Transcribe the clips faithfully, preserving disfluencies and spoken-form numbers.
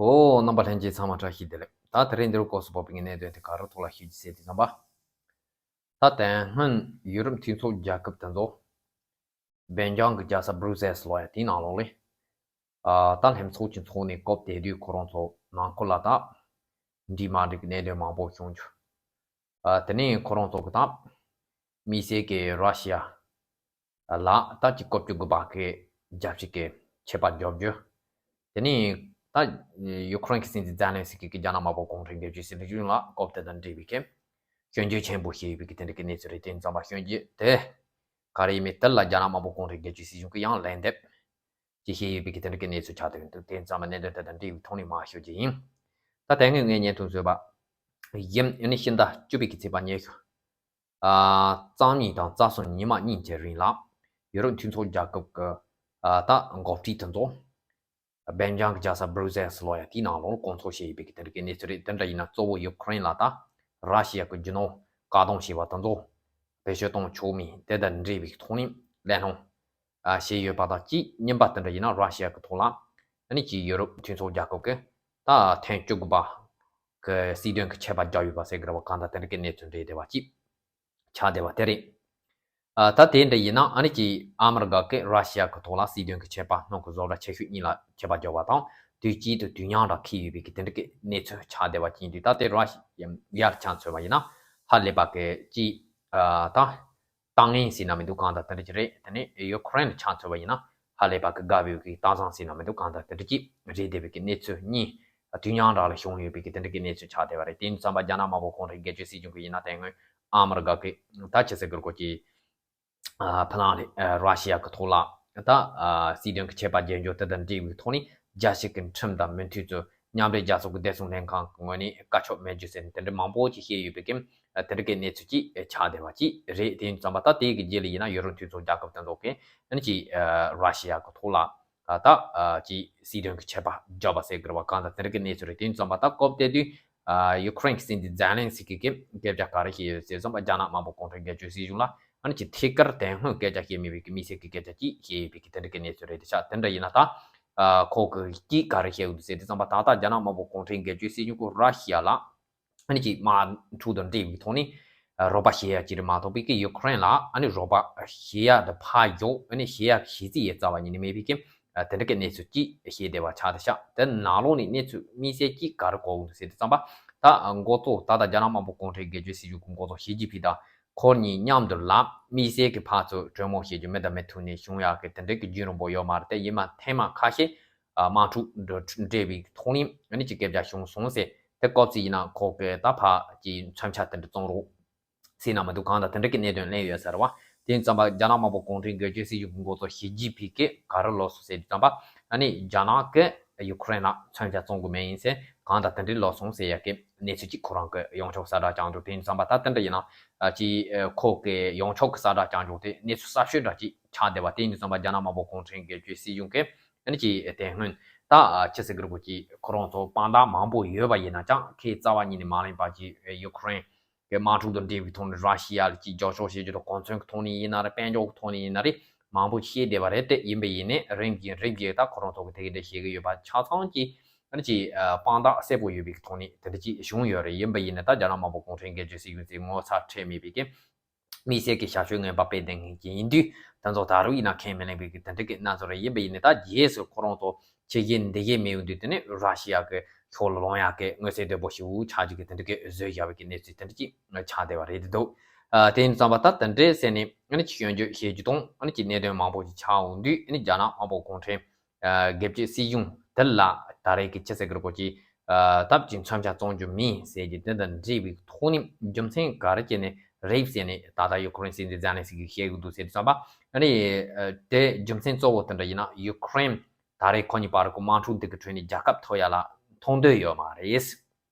ཨོ། རྣམ་པ་ལྷན་རྒྱས་ཚང་མ་བཀྲ་ཤིས་བདེ་ལེགས། ད་དེ་རིང་འདིར་སྐོར་སུ་བབས་པའི་གནད་དོན་དེ་ག་རེ་ཐོག་ལ་ཞུ་རྒྱུ་ཟེར་དུས་ཙམ་པ། ད་དེ་སྔོན་ཡུ་རོབ་མཐུན་ཚོགས་རྒྱལ་ཁབ་དེ་ཚོ་སྦེལ་ཇམ་གྱི་རྒྱལ་ས་སྦྲུ་སེལ་ལ་ཡ་དེའི་ནང་ལོགས་ལ། ཨ། ད་ལྷན་ཚོགས་ཀྱི་ཚོགས་ནས་སྐབས་དེ་དུས་ཁོ་རང་ཚོ་ནང་ཁུལ་ལ་ད་འགྲིག་མ་འགྲིག་གི་གནད་དོན་མང་པོ་བྱུང་བྱུང་། ཨ། དེ་ནས་ཁོ་རང་ཚོ་གི་ད་དམིགས་བསལ་གྱི་ར་ཤི་ཡ་ལ་ད་ཅིག་སྐབས་བཅུ་དགུ་པ་གི་རྒྱལ་སྤྱི་གི་ཆད་པ་བཅད་རྒྱུ། དེ་ནས་ད་ཡུ་ཁུ་རེན་གྱི་སྲིད་འཛིན་ཛེ་ལན་སི་ཀི་གིས་རྒྱ་ནག་དམར་པོ་གུང་ཁྲན་སྒེར་གཅོད་སྲིད་བྱུས་ལ་སྐབས་དེ་དང་འབྲེལ་བའི་གི་སྐྱོན་བརྗོད་ཆེན་པོ་བྱས་ཡོད་པའི་གི་དེ་འདྲ་གི་གནས་ཚུལ་རེད། དེ་ཙམ་པ་སྐྱོན་བརྗོད་དེ་ག་རེ་ཡིན་མིན་དེ་ལ་རྒྱ་ནག་དམར་པོ་གུང་ཁྲན་སྒེར་གཅོད་སྲིད་གཞུང་གིས་ཡང་ལན་འདེབས་ཅིག་བྱས་ཡོད་པའི་གི་དེ་འདྲ་གི་གནས་ཚུལ་ཆགས་བསྡད་ཡོད་འདུག་དེ་ཙམ་པ་གནད་དོན་དེ་དང་འབྲེལ་བའི་ཐོག་ནས་མར་ཞུ་རྒྱུ་ཡིན། ད་དེ་སྔོན་ངས་བརྙན་ཐུང་བཟོས་པ་ཡིན། ཨ་ནི་ཕྱི་ཟླ་བཅུ་པའི་གི་ཚེས་པ་ཉི་ཤུ། ཨ། རྩ་གཉིས་དང་རྩ་གསུམ་ཉི་མ་གཉིས་ཀྱི་རིང་ལ་ཡུ་རོབ་མཐུན་ཚོགས་རྒྱལ་ཁབ་ཀྱི། ཨ། ད་འགོ་ཁྲིད་དེ་ཚོ་སྦེལ་ཇམ་གྱི་རྒྱལ་ས་སྦྲུ་སེལ་ལ་ཡ་དེའི་ནང་ལོགས་ལ་བསྐོང་ཚོགས་བྱས་ཡོད་པའི་གི་དེ་འདྲ་གི་གནས་ཚུལ་རེད། དེ་འདྲ་ཡིན་ན་གཙོ་བོ་ཡུ་ཁུ་རེན་ལ་ད་ར་ཤི་ཡ་གི་རྒྱུ་ནོར་བཀག་སྡོམ་བྱས་པ་དེ་ཚོ་བེད་སྤྱོད་གཏོང་ཆོག་མིན་དེ་དང་འབྲེལ་བའི་ཐོག་ནས་གླེང་སློང་། ཨ། བྱས་ཡོད་པ་དང་གཅིག་གཉིས་པ་དེ་འདྲ་ཡིན་ན་ར་ཤི་ཡ་གི་ཐོག་ལ་ཨ་ནི་ཅིག་ཡུ་རོབ་མཐུན་ཚོགས་རྒྱལ་ཁབ་ཀྱི་ད་ཐེངས་བཅུ་དགུ་པ་གི་སྲིད་དོན་གྱི་ཆད་པ་བརྒྱབ་ཡོད་པ་ཟེར་གི་རེད་པ། གང་ལྟར་དེ་འདྲ་གི་གནས་ཚུལ་འདྲ་བསྡད་པ་ཅིག་ཆགས་བསྡད་པ་དེ་རེད། ཨ། ད་དེ་འདྲ་ཡིན་ན་ཨ་ནི་ཅིག་ཨ་མི་རི་ཀ་གིས་ར་ཤི་ཡ་གི་ཐོག་ལ་སྲིད་དོན་གྱི་ཆད་པ་སྣོན་གི་བཟོ་གྲྭ་ཆེ་ཤོས་གཉིས་ལ་ཆད་པ་བརྒྱབ་པ་དང་དུས་གཅིག་ཏུ་དུས་མཉམ་ར་འཁེལ་ཡོད་པའི་གི་དེ་འདྲ་གི་གནས་ཚུལ་ཆགས་བསྡད་པ་ཅིག་ཡིན་དུས། ད་དེ་ར་ཤི་ཡར་ཆ་མཚོན་པ་ཡིན་ན་ཧ་ལས་པ་གི་ཅིག་ཨ། ད་ལྟ་ངན་ཟེར་ན་མི་འདུག་གང་ལྟར་དེ་འདྲ་ཅིག་རེད། དེ་ནས་ཡུ་ཁུ་རེན་ལ་ཆ་མཚོན་པ་ཡིན་ན་ཧ་ལས་པ་གི་དགའ་བའི་གི་གཏམ་བཟང་ཟེར་ན་མི་འདུག་གང་ལྟར་དེ་འདྲ་ཅིག་རེད་བསྡད་པའི་གི་གནས་ཚུལ་གཉིས་དུས་མཉམ་ར་ལ་བྱུང་ཡོད་པའི་གི་དེ་འདྲ་གི་གནས་ཚུལ་ཆགས་བསྡད་པ་རེད། དེ་ཡིན་ཙམ་པ་རྒྱ་ནག་དམར་པོ་གུང་ཁྲན་སྒེར་གཅོད་སྲིད་གཞུང་གི་ཡིན་ན་དེ་སྔོན་ཨ་མི་རི་ཀ་གི་ད་ཆི་ཟེར་དགོས་རེད་ཀྱི། ཨ། ཕ་ལང་ལ། ཨ། ར་ཤི་ཡ་གི་ཐོག་ལ་ད། ཨ། སྲིད་དོན་གྱི་ཆད་པ་བརྒྱབ་རྒྱུ་དེ་དང་འབྲེལ་བའི་ཐོག་ནས་རྒྱལ་སྤྱི་གི་ཁྲིམས་དང་མི་མཐུན་ཚུལ་མཉམ་འབྲེལ་རྒྱལ་ཚོགས་ཀྱི་བདེ་སྲུང་ལྷན་ཁང་གི་ངོས་ནས་བཀའ་ཆོས་མེད་རྒྱུ་ཟེར་ནས་དེ་འདྲ་མང་པོ་ཅིག་བཤད་ཡོད་པའི་གི། ཨ། དེ་འདྲ་གི་གནས་ཚུལ་ཅིག་ཆགས་བསྡད་པ་ཅིག་རེད། དེ་ཡིན་ཙམ་པ་ད་དེའི་གི་རྗེས་ལ་ཡིན་ན་ཡུ་རོབ་མཐུན་ཚོགས་རྒྱལ་ཁབ་དེ་ཚོ་གི་ཨ་ནི་ཅིག་ཨ། ར་ཤི་ཡ་གི་ཐོག་ལ། ཨ། ད། ཨ། ཅིག་སྲིད་དོན་གྱི་ཆད་པ་བརྒྱབ་པ་ཟེར་གི་རེད་པ། གང་ལྟར་དེ་འདྲ་གི་གནས་ཚུལ་རེད། དེ་ཡིན་ཙམ་པ་ད་སྐབས་དེ་དུས། ཨ། ཡུ་ཁུ་རེན་གྱི་སྲིད་འཛིན་ཛེ་ལན་སི་ཀི་གིས་སྐད་ཆ་ག་རེ་བཤད་ཡོད་ཟེར་ཙམ་པ། རྒྱ་ནག་དམར་པོ་གུང་ཁྲན་སྒེར་གཅོད་སྲིད་གཞུང་ལ་ཨ་ནི་ཅིག་ཐད་ཀར་དོན་དངོས་སྐད་ཆ་བཤད་མེད་པའི་གི་དམིགས་བསལ་གྱི་སྐད་ཆ་ཅིག་བཤད་ཡོད་པའི་གི་དེ་འདྲ་གི་གནས་ཚུལ་རེད། དེ་ཆ་དེ་འདྲ་ཡིན་ན་ད། ཨ། ཁོ་གི་ཅིག་ག་རེ་བཤད་ཡོད་འདུག་ཟེར་དུས་ཙམ་པ་ད་ལྟ་རྒྱ་ནག་དམར་པོ་གུང་ཁྲན་སྒེར་གཅོད་སྲིད་གཞུང་གིས་ར་ཤི་ཡ་ལ་ཨ་ནི་ཅིག་དམག་འཁྲུག་དང་འབྲེལ་བའི་ཐོག་ནས་རོགས་པ་བྱེད་ཡ་ཅིག་རེད་མ་གཏོགས་པའི་གི་ཡུ་ཁུ་རེན་ལ་ཨ་ནི་རོགས་པ་བྱེད་ཡ་དེ་ཕར་འཇོག་ཨ་ནི་བྱེད་ཡ་བྱེད་རྩིས་ཡོད་རྩ་བ་ཉིད་ནས་མེད་པའི་གི། ཨ། དེ་འདྲ་གི་གནས་ཚུལ་ཅིག་བཤད་བསྡད་པ་ཆགས་བསྡད་ཤག་དེ་ནང་ལོགས་ནས་གནས་ཚུལ་དམིགས་བསལ་ཅིག་ག་རེ་གོ་འདུག་ཟེར་དུས་ཙམ་པ། ད་འགོ་གཙོ་ད་ལྟ་རྒྱ་ནག་དམར་པོ་གུང་ཁྲན་སྒེར་གཅོད་སྲིད་གཞུང་གི་འགོ་གཙོ་ཞི་ཅིན་ཕིང་དང་ཁོ་གཉིས་མཉམ་དུ་ལ་དམིགས་བསལ་གྱི་ཕར་ཚུར་གྲོས་མོལ་བྱེད་རྒྱུ་མི་དང་མི་ཐུག་ནས་བྱུང་ཡག་གི་དེ་འདྲ་གི་རྒྱུན་རིང་པོ་ཡོད་མ་རེད། དེ་ཡིན་མ་ཐེངས་མ་ཁ་ཤས། ཨ། དམག་འཁྲུག་འདྲ་འདྲ་བའི་ཐོག་ནས་ཨ་ནི་ཅིག་སྐད་ཆ་བྱུང་སོང་ཟེར། དེ་སྐབས་སུ་ཡིན་ན་ཁོ་གི་ད་ཕར་ཅིག་མཚོན་ཆ་དེ་འདྲ་བཙོང་རོགས་ཟེར་ན་མི་འདུག་གང་ལྟར་དེ་འདྲ་གི་གནད་དོན་གླེང་ཡོད་ས་རེད་པ། དེ་ཡིན་ཙམ་པ་རྒྱ་ནག་དམར་པོ་གུང་ཁྲན་སྒེར་གཅོད་སྲིད་གཞུང་གི་འགོ་གཙོ་ཞི་ཅིན་ཕིང་གིས་ག་རེ་ལབ་སོང་ཟེར་དུས་ཙམ་པ། ཨ་ནི་རྒྱ་ནག་གིས་ཡུ་ཁུ་རེན་ལ་མཚོན་ཆ་བཙོང་གི་མེད་ཡིན་ཟེར། གང་ལྟར་དེ་འདྲ་ལབ་སོང་ཟེར་ཡ་གི་གནས་ཚུལ་ཅིག་ཁོ་རང་གི་ཡོངས་ཁྱབ་གསལ་བསྒྲགས་བསྐྱངས་འདུག་དེ་ཡིན་ཙམ་པ་ད་དེ་འདྲ་ཡིན་ན། ཨ། ཅིག་ཨ། ཁོ་གི་ཡོངས་ཁྱབ་གི་གསལ་བསྒྲགས་བསྐྱངས་འདུག་དེ་གནས་ཚུལ་གསར་ཤོས་འདྲ་ཅིག་ཆགས་བསྡད་པ། དེ་ཡིན་དུས་ཙམ་པ་རྒྱ་ནག་དམར་པོ་གུང་ཁྲན་སྒེར་གཅོད་སྲིད་གཞུང་གིས་ཨ་ནི་ཅིག་དེ་སྔོན་ད། ཨ། ཅི་ཟེར་གི་རེད་པ། ཅིག་ཁོ་རང་ཚོ་དཔང་རྟགས་མང་པོ་ཡོད་པ་ཡིན་ན་ཅང་ཁོས་རྩ་བ་ཉིད་ནས་མ་གླེང་པ། ཅིག་ཡུ་ཁུ་རེན་གྱི་དམག་འཁྲུག་དང་འབྲེལ་བའི་ཐོག་ནས་ར་ཤི་ཡ་ལ་ཅིག་རྒྱབ་སྐྱོར་བྱེད་རྒྱུ་དང་གོ་མཚོན་གྱི་ཐོག་ནས་ཡིན་ན་རེད། དཔལ་འབྱོར་གྱི་ཐོག་ནས་ཡིན་ན་རེད། མང་པོ་བཤད་བསྡད་པ་རེད། དེ་ཡིན་པ་ཡིན་ནའི་རིམ་གྱིས་རིམ་གྱིས་ད་ཁོ་རང་ཚོ་གིས་དེ་གི་འདྲ་བཤད་གི་ཡོད་པ་ཆ་ཚང་གི་ཨ་ནི་ཅིག་ཨ། དཔང་རྟགས་གསལ་པོ་ཡོད་པའི་ཐོག་ནས་དེ་འདྲ་ཅིག་བྱུང་ཡོད་རེད། ཡིན་པ་ཡིན་ནའི་ད་རྒྱ་ནག་དམར་པོ་གུང་ཁྲན་སྒེར་གཅོད་སྲིད་གཞུང་ཚོས་ངོ་ཚ་ཁྲེལ་མེད་པའི་གི་དམིགས་བསལ་གྱི་ཞབས་ཞུ་ངན་པ་སྤེལ་བསྡད་མཁན་ཅིག་ཡིན་དུས། དེ་ཚོ་ད་རུང་ཡིན་ན་ཁས་མི་ལེན་པའི་གི་དེ་འདྲ་གི་རྣམ་ཚོ་རེད། ཡིན་པ་ཡིན་ནའི་ད་རྗེས་སུ་ཁོ་རང་ཚོ་ཕྱི་རྒྱལ་འདི་གའི་མི་ཡོང་དུས། དེ་ནས་ར་ཤི་ཡ་གི་ཕྱོགས་ལ་ལངས་ཡག་གི་མངོན་གསལ་དོད་པོ་ཞེ་པོ་ཆགས་རྒྱུ་གི་དེ་འདྲ་གི་བཟོས་བཞག་པའི་གི་གནས་ཚུལ་དེ་འདྲ་ཅིག་ཆགས་བསྡད་པ་རེད་འདུག་ཨ། དེ་ཡིན་ཙམ་པ་ད་དེ་འདྲའི་ཟེར་ནས་ཨ་ནི་ཅིག་སྐྱོན་བརྗོད་བྱེད་རྒྱུ་དང་། ཨ་ནི་ཅིག་གནད་དོན་མང་པོ་ཅིག་ཆགས་འོང་དུས། ཨ་ནི་རྒྱ་ནག་དམར་པོ་གུང་ཁྲན་ཨ། སྒེར་གཅོད་སྲིད་གཞུང་དེ་ལ་ད་རེས་ཀྱི་ཅི་ཟེར་གི་རེད་པ། ཅིག་ཨ། ད་ཅིག་མཚོན་ཆ་བཙོང་རྒྱུ་མིན་ཟེར་གྱི་དེ་དང་འབྲེལ་བའི་ཐོག་ནས་རྒྱུ་མཚན་ག་རེ་བྱས་ནས་རེད་ཟེར་ནས་ད་ལྟ་ཡུ་ཁུ་རེན་སྲིད་འཛིན་ཛེ་ལན་སི་ཀིས་བཤད་གི་འདུག་ཟེར་དུས་ཙམ་པ། ཨ་ནི་ཨ། དེ་རྒྱུ་མཚན་གཙོ་བོ་དེ་འདྲ་ཡིན་ན་ཡུ་ཁུ་རེན་ད་རེས་ཁོ་གཉིས་བར་གྱི་དམག་འཁྲུག་འདི་གི་ཁྲོད་ནས་རྒྱལ་ཁ་ཐོབ་ཡ་ལ་མཐོང་འདོད་ཡོད་མ་རེད།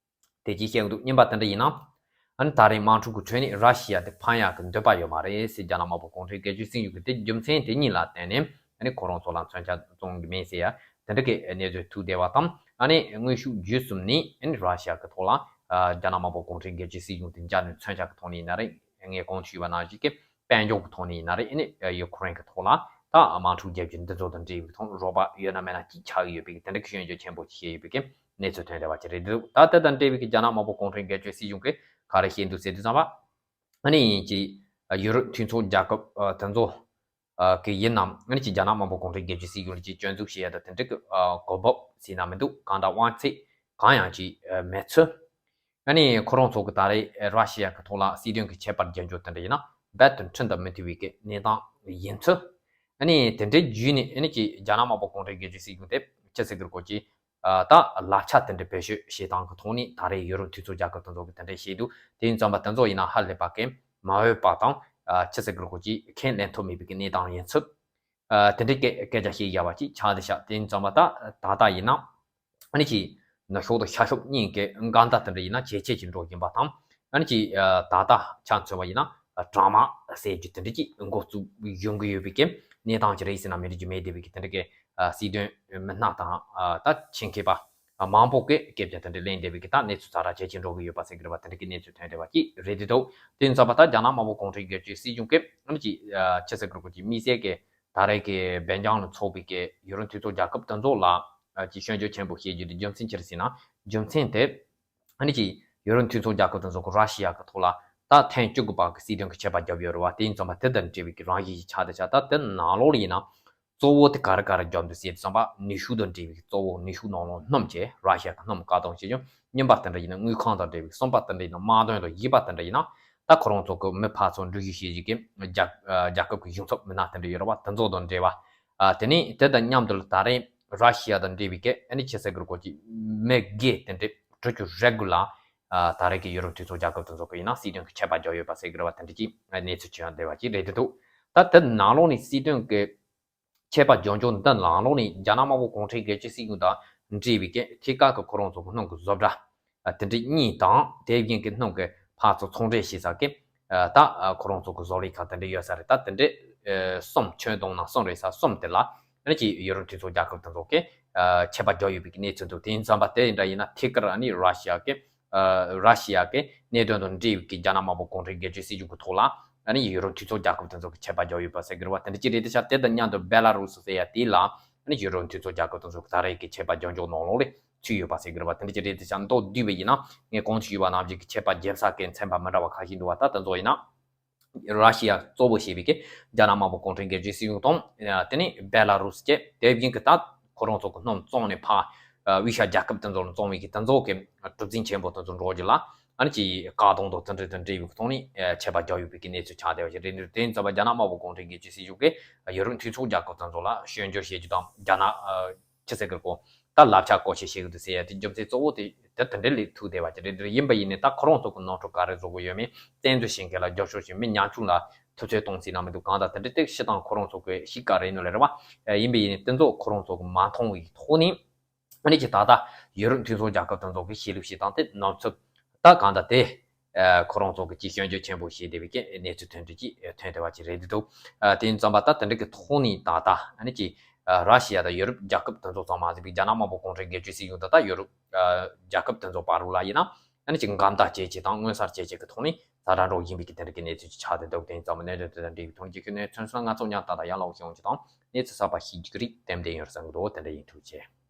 དེ་གཅིག་བཤད་གི་འདུག་གཉིས་པ་དེ་འདྲ་ཡིན་ན། ཨ་ནི་ད་རེས་དམག་འཁྲུག་གི་ཁྲོད་ནས་ར་ཤི་ཡ་དེ་ཕམ་ཡག་གི་འདོད་པ་ཡོད་མ་རེད་ཟེར། རྒྱ་ནག་དམར་པོ་གུང་ཁྲན་སྒེར་གཅོད་སྲིད་གཞུང་གིས་དེ་རྒྱུ་མཚན་དེ་གཉིས་ལ་བརྟེན་ནས་ཨ་ནི་ཁོ་རང་ཚོ་ལ་མཚོན་ཆ་བཙོང་གི་མེད་ཟེར་ཡ་དེ་འདྲ་གི་གནས་ཚུལ་ཐོན་བསྡད་པ་དང་། ཨ་ནི་དངོས་ཤུགས་བརྒྱུད་གསུམ་ནས་ཨ་ནི་ར་ཤི་ཡ་གི་ཐོག་ལ། ཨ། རྒྱ་ནག་དམར་པོ་གུང་ཁྲན་སྒེར་གཅོད་སྲིད་གཞུང་དེ་འཇགས་ནས་མཚོན་ཆ་གི་ཐོག་ནས་ཡིན་ན་རེད། ངས་གོང་དུ་ཞུས་པ་ནང་བཞིན་གྱི་དཔལ་འབྱོར་གྱི་ཐོག་ནས་ཡིན་ན་རེད། ཨ་ནི་ཡུ་ཁུ་རེན་གྱི་ཐོག་ལ་ད་དམག་འཁྲུག་རྒྱག་རྒྱུ་འདི་ཚོ་དང་འབྲེལ་བའི་ཐོག་རོགས་པ་ཡོད་ན་མེད་ན་ཅིག་ཆགས་ཀྱི་ཡོད་པའི་གི་དེ་འདྲ་གི་སྐྱོན་བརྗོད་ཆེན་པོ་ཅིག་བྱས་ཡོད་པའི་གི་ གནས་ཚུལ་ཐོན་བསྡད་པ་ཅིག་རེད་འདུག་ད་ལྟ་དང་འབྲེལ་བའི་གི་རྒྱ་ནག་དམར་པོ་གུང་ཁྲན་སྒེར་གཅོད་སྲིད་གཞུང་གིས་ག་རེ་བཤད་འདུག་ཟེར་དུས་ཙམ་པ། ཨ་ནི་ཡིན་གྱི་ཡུ་རོབ་མཐུན་ཚོགས་རྒྱལ་ཁབ་དེ་ཚོ་གི་ཡིན་ནམ། ཨ་ནི་ཅིག་རྒྱ་ནག་དམར་པོ་གུང་ཁྲན་སྒེར་གཅོད་སྲིད་གཞུང་ལ་ཅིག་སྐྱོན་འཛུགས་བྱེད་ཡ་དང་དེ་འདྲ་གི་གོ་བབ་ཟེར་ན་མི་འདུག་གང་ལྟར་དབང་ཚད་གང་ཡང་ཅིག་མེད་ཚུལ། ཨ་ནི་ཁོ་རང་ཚོ་གི་ད་རེས་ར་ཤི་ཡ་གི་ཐོག་ལ་སྲིད་དོན་གི་ཁྱད་པར་རྒྱག་རྒྱུ་དེ་འདྲ་ཡིན་ན་རྦད་དེ་འཁྲུལ་དང་མི་མཐུན་པའི་གི་གནས་སྟངས་ཡིན་ཚུལ། ཨ་ནི་དེ་འདྲའི་བརྒྱུད་ནས་ཨ་ནི་ཅིག་རྒྱ་ནག་དམར་པོ་གུང་ཁྲན་སྒེར་གཅོད་སྲིད་གཞུང་དེ་ཅི་ཟེར་གི་རེད་གོ་ཅིག་ད་བསླབ་བྱ་དེ་འདྲ་བེད་སྤྱོད་བྱེད་སྟངས་ཀྱི་ཐོག་ནས་ད་རེས་ཡུ་རོབ་མཐུན་ཚོགས་རྒྱལ་ཁབ་དེ་ཚོ་གིས་དེ་འདྲ་བྱས་འདུག་དེ་ཡིན་ཙམ་པ་དེ་ཚོ་ཡིན་ན་ཧ་ལས་པ་གི་མ་འོས་པ་དང་ཅི་ཟེར་གི་རེད་གོ་ཅིག་ཁས་ལེན་ཐུབ་མེད་པའི་གི་གནས་སྟངས་ཡིན་ཚུལ། དེ་འདྲའི་སྐད་སྐད་ཆ་བཤད་བཞག་པ་ཅིག་ཆགས་བསྡད་ཤག་དེ་ཡིན་ཙམ་པ་ད་ད་ལྟ་ཡིན་ན་ཨ་ནི་ཅིག་ནུབ་ཕྱོགས་དང་ཤར་ཕྱོགས་གཉིས་ཀྱི་འགལ་ཟླ་དེ་འདྲ་ཡིན་ན་ཇེ་ཆེ་ཅིག་འགྲོ་བཞིན་པ་དང་། ཨ་ནི་ཅིག་ད་ལྟ་ཆ་མཚོན་པ་ཡིན་ན་དྲག་དམག་ཟེར་རྒྱུ་དེ་འདྲ་ཅིག་འགོ་བཙུགས་ཡོང་གི་ཡོད་པའི་གི་གནས་སྟངས་ཅིག་རེད་ཟེར་ན་མི་འགྲིག་རྒྱུ་མེད་བསྡད་པའི་གི་དེ་འདྲ་གི་སྲིད་དོན་མི་སྣ་དང་ད་ཆེད་མཁས་པ་མང་པོ་གིས་སྐད་ཆ་དེ་འདྲ་གླེང་བསྡད་པའི་གི་ད་གནས་ཚུལ་ཛ་དྲག་ཇེ་ཆེ་འགྲོ་གི་ཡོད་པ་ཟེར་གི་རེད་པ། དེ་འདྲ་གི་གནས་ཚུལ་ཐོན་བསྡད་པ་ཅིག་རེད་འདུག་དེ་ཡིན་ཙམ་པ་ད་རྒྱ་ནག་དམར་པོ་གུང་ཁྲན་སྒེར་གཅོད་སྲིད་གཞུང་གིས་ཨ་ནི་ཅིག་ཅི་ཟེར་གི་རེད་གོ་ཅིག་དམིགས་བསལ་གི་ད་རེས་ཀྱི་སྦེལ་ཇམ་ལ་འཚོགས་པའི་གི་ཡུ་རོབ་མཐུན་ཚོགས་རྒྱལ་ཁབ་དེ་ཚོ་ལ་ཅིག་སྐྱོན་བརྗོད་ཆེན་པོ་བྱེད་རྒྱུ་དེ་རྒྱུ་མཚན་ཅི་རེད་ཟེར་ན། རྒྱུ་མཚན་དེ་ཨ་ནི་ཅིག་ཡུ་རོབ་མཐུན་ཚོགས་རྒྱལ་ཁབ་དེ་ཚོ་གི་ར་ཤི་ཡ་གི་ཐོག་ལ་ད་ཐེངས་བཅུ་དགུ་པ་གི་སྲིད་དོན་གི་ཆད་པ་བརྒྱབ་ཡོད་རེད་བ། དེ་ཡིན་ཙམ་པ་དེ་དང་འབྲེལ་བའི་གི་རང་བཞིན་ཞིག་ཆགས་བསྡད་ཤག་ད་དེ་ནང་ལོགས་ལ་ཡིན་ན། གཙོ་བོ་དེ་ག་རེ་ག་རེ་བརྒྱབ་འདུག་ཟེར་དུས་ཙམ་པ་ནུས་ཤུགས་དང་འབྲེལ་བའི་གཙོ་བོ་ནུས་ཤུགས་ནང་ལོགས་སྣུམ་བཅས་ར་ཤི་ཡ་གི་སྣུམ་བཀག་སྡོམ་བྱེད་རྒྱུ། གཉིས་པ་དེ་འདྲ་ཡིན་ན་དངུལ་ཁང་དང་འབྲེལ་བའི། གསུམ་པ་དེ་འདྲ་ཡིན་ན་དམག་དོན་དང་། བཞི་པ་དེ་འདྲ་ཡིན་ན་ད་ཁོ་རང་ཚོ་གི་མི་ཕར་ཚུར་འགྲུལ་བཞུད་བྱེད་རྒྱུ་གི་རྒྱལ་རྒྱལ་ཁབ་ཀྱི་གཞུང་ཚབ་མི་སྣ་དེ་འདྲ་ཡོད་རེད་བ། དེ་ཚོ་དང་འབྲེལ་བ། དེ་ནས་དེ་དང་མཉམ་དུ་ད་རེས་ར་ཤི་ཡ་དང་འབྲེལ་བའི་གི་ཨ་ནི་ཅི་ཟེར་གི་རེད་གོ་ཅིག་མི་སྒེར་དེ་འདྲ་དྲུག་ཅུ་རེ་དགུ་ལ་ད་རེས་ཀྱི་ཡུ་རོབ་མཐུན་ཚོགས་རྒྱལ་ཁབ་དེ་ཚོ་གི་ཡིན་ན་སྲིད་དོན་གི་ཆད་པ་བརྒྱབ་ཡོད་པ་ཟེར་གི་རེད་བ། དེ་འདྲ་ཅིག་གནས་ཚུལ་ཅིག་ཡང་བསྡད་པ་ཅིག་རེད་འདུག་ད་དེ་ནང་ལོགས་ནས་སྲིད་དོན་གི་ཆད་པ་བརྒྱབ་འཇོག་འདི་ནང་ལོགས་ནས་རྒྱ་ནག་དམར་པོ་གུང་ཁྲན་སྒེར་གཅོད་སྲིད་གཞུང་དང་འབྲེལ་བའི་གི་ཐད་ཀར་གི་ཁོ་རང་ཚོ་གི་སྣུམ་གི་བཟོ་གྲྭ་དེ་འདྲ་གཉིས་དང་། དེ་བཞིན་གི་སྣུམ་གི་ཕར་ཚུར་ཚོང་འབྲེལ་བྱེད་ས་གི་ད་ཁོ་རང་ཚོ་གི་བཟོ་ལས་ཁང་དེ་འདྲ་ཡོད་ས་རེད། ད་དེ་འདྲ་གསུམ། ཁྱོན་བསྡོམས་ན་གསུམ་རེད་ས། གསུམ་དེ་ལ་ཨ་ནི་ཅིག་ཡུ་རོབ་མཐུན་ཚོགས་རྒྱལ་ཁབ་དེ་ཚོ་གི་ཆད་པ་བརྒྱབ་ཡོད་པའི་གི་གནས་ཚུལ་འདུག་དེ་ཡིན་ཙམ་པ་དེ་འདྲ་ཡིན་ན་ཐད་ཀར་ཨ་ནི་ར་ཤི་ཡ་གི་ར་ཤི་ཡ་གི་གནད་དོན་དང་འབྲེལ་བའི་གི་རྒྱ་ནག་དམར་པོ་གུང་ཁྲན་སྒེར་གཅོད་སྲིད་གཞུང་གི་ཐོག་ལ་ཨ་ནི་ཡུ་རོབ་མཐུན་ཚོགས་རྒྱལ་ཁབ་དེ་ཚོ་གི་ཆད་པ་བརྒྱབ་ཡོད་པ་ཟེར་གི་རེད་བ། དེ་འདྲ་ཅིག་རེད་དེ་ཤག་དེ་དང་མཉམ་དུ་བེ་ལ་རུ་སི་ཟེར་ཡ་དེ་ལ་ཨ་ནི་ཡུ་རོབ་མཐུན་ཚོགས་རྒྱལ་ཁབ་དེ་ཚོ་གི་ད་རེས་ཀྱི་ཆད་པ་རྒྱབ་འཇོག་ནང་ལོགས་ལ་ཚུད་ཡོད་པ་ཟེར་གི་རེད་བ། དེ་འདྲ་ཅིག་རེད་དེ་ཤག་མདོར་བསྡུས་པ་ཡིན་ན་ངས་གོང་དུ་ཞུས་པ་ནང་བཞིན་གི་ཆད་པ་བརྒྱབ་ས་གི་ཚན་པ་མི་འདྲ་བ་ཁ་ཤས་འདུག་བ། ད་དེ་ཚོ་ཡིན་ན། ར་ཤི་ཡ་གཙོ་བོ་བྱས་པའི་གི་རྒྱ་ནག་དམར་པོ་གུང་ཁྲན་སྒེར་གཅོད་སྲིད་གཞུང་དང་། དེ་ནས་བེ་ལ་རུ་སི་བཅས། དེ་བཞིན་གི་ད་ཁོ་རང་ཚོ་གི་སྣུམ་བཙོང་ནས་ཕར་དབུས་ཤར་རྒྱལ་ཁབ་དེ་ཚོ་ལ་བཙོང་བའི་གི་དེ་ཚོ་གི་གྲུ་གཟིངས་ཆེན་པོ་དེ་ཚོ་འགྲོ་རྒྱུ་ལ་ཨ་ནི་ཅིག་བཀག་སྡོམ་དང་དེ་འདྲ་དང་འབྲེལ་བའི་གི་ཐོག་ནས་ཆད་པ་བརྒྱབ་ཡོད་པའི་གི་གནས་ཚུལ་ཆགས་བསྡད་པ་ཞིག་རེད། དེ་ཡིན་ཙམ་པ་རྒྱ་ནག་དམར་པོ་གུང་ཁྲན་སྒེར་གཅོད་སྲིད་གཞུང་གིས་ཡུ་རོབ་མཐུན་ཚོགས་རྒྱལ་ཁབ་དེ་ཚོ་ལ་སྐྱོན་བརྗོད་བྱེད་རྒྱུ་དང་རྒྱ་ནག་ཅི་ཟེར་གི་རེད་གོ། ད་བསླབ་བྱ་བཀོལ་སྤྱོད་བྱེད་གི་འདུག་ཟེར་ཡ་དེ་རྒྱུ་མཚན་གཙོ་བོ་དེ་དེ་དེ་འདྲ་ལས་ཐུག་བསྡད་པ་ཅིག་རེད། འདིར་ཡིན་པ་ཡིན་ནའི་ད་ཁོ་རང་ཚོ་གི་ནོར་འཁྲུལ་ག་རེ་བཟོ་གི་ཡོད་མེད། བཙན་འཛུལ་བྱེད་མཁན་ལ་རྒྱབ་སྐྱོར་བྱེད་མི་ཉམ་ཆུང་ལ་ཐུབ་ཚོད་གཏོང་སྲིད་ན་མི་འདུག་གང་ལྟར་དེ་འདྲ་དེ་སྤྱིར་བཏང་ཁོ་རང་ཚོ་གི་གཤིས་ཀ་རེད་ནོ་ལེ་རེད་བ། ཡིན་པ་ཡིན་ནའི་དེ་ཚོ་ཁོ་རང་ཚོ་གི་མ་མཐོང་བའི་ཐོག་ནས་ཨ་ནི་ཅིག་ད་ལྟ་ཡུ་རོབ་མཐུན་ཚོགས་རྒྱལ་ཁབ་དེ་ཚོ་གི་གཤིས་ལུགས་ཤིག་དང་དེ་ནོར་འཁྲུལ་ད་གང་ལྟར་དེ། ཁོ་རང་ཚོ་གི་ཅིག་སྐྱོན་བརྗོད་ཆེན་པོ་བྱས་བསྡད་པའི་གི་གནས་ཚུལ་ཐོན་འདུག་ཅིག་ཐོན་བསྡད་པ་ཅིག་རེད་འདུག་དེ་ཡིན་ཙམ་པ་ད་དེ་འདྲ་གི་ཐོག་ནས་ད་ལྟ་ཨ་ནི་ཅིག་ར་ཤི་ཡ་དང་ཡུ་རོབ་རྒྱལ་ཁབ་དེ་ཚོ་ཙམ་མ་ཟད་པའི་རྒྱ་ནག་དམར་པོ་གུང་ཁྲན་སྒེར་གཅོད་སྲིད་གཞུང་དང་ད་ཡུ་རོབ་རྒྱལ་ཁབ་དེ་ཚོ་བར་རུ་ལ་ཡིན་ན་ཨ་ནི་ཅིག་འགལ་ཟླ་བྱེད་ཆེད་དང་མངོན་གསལ་བྱེད་ཆེད་ཀྱི་ཐོག་ནས་ཛ་དྲག་འགྲོ་བཞིན་པའི་གི་དེ་འདྲ་གི་གནས་ཚུལ་ཅིག་ཆགས་བསྡད་འདུག་དེ་ཡིན་ཙམ་པ་གནད་དོན་དེ་དང་འབྲེལ་བའི་ཐོག་ནས་ཁྱོད་ཀྱི་གནས་ཚུལ་ཚོན་སོང་ང་ཚོ་ཉག་ཏག་ཏག་ཡར་ལ་འོ་ཤེས་འོང་ཅིག་དང་གནས་ཚུལ་གསར་པ་ཤེས་རྒྱུ་གི་རིགས་ཏན་ཏན་ཡོད་བསམ་གི་འདུག་དེ་འདྲ་ཡིན། ཐུགས་རྗེ་ཆེ།